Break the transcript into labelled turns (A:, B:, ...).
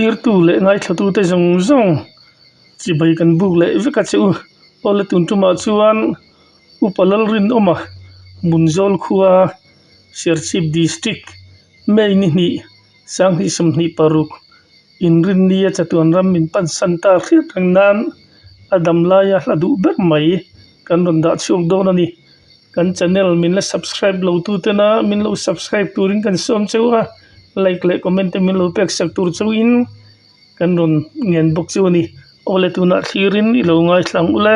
A: Thlirtu leh ngaithlatute zawng zawng chibai kan buk leh vek a che u. Awle tun tumah chuan Upa Lalrinawma Hmunzawl khua Serchhip District May ni hnih sanghnih 26 inrinnia chatuan ram min pansan ta hriat reng nan a dam laia hla duh ber mai kan rawn dah chhuak dawn a ni. Kan channel min la subscribe lo tu tena min lo subscribe turin kan sawm cheu a, like leh comment te min lo pek sak tur chauhin kan rawn ngen bawk chu a ni. Awle tunah thlirin i lo ngaithla ang ule.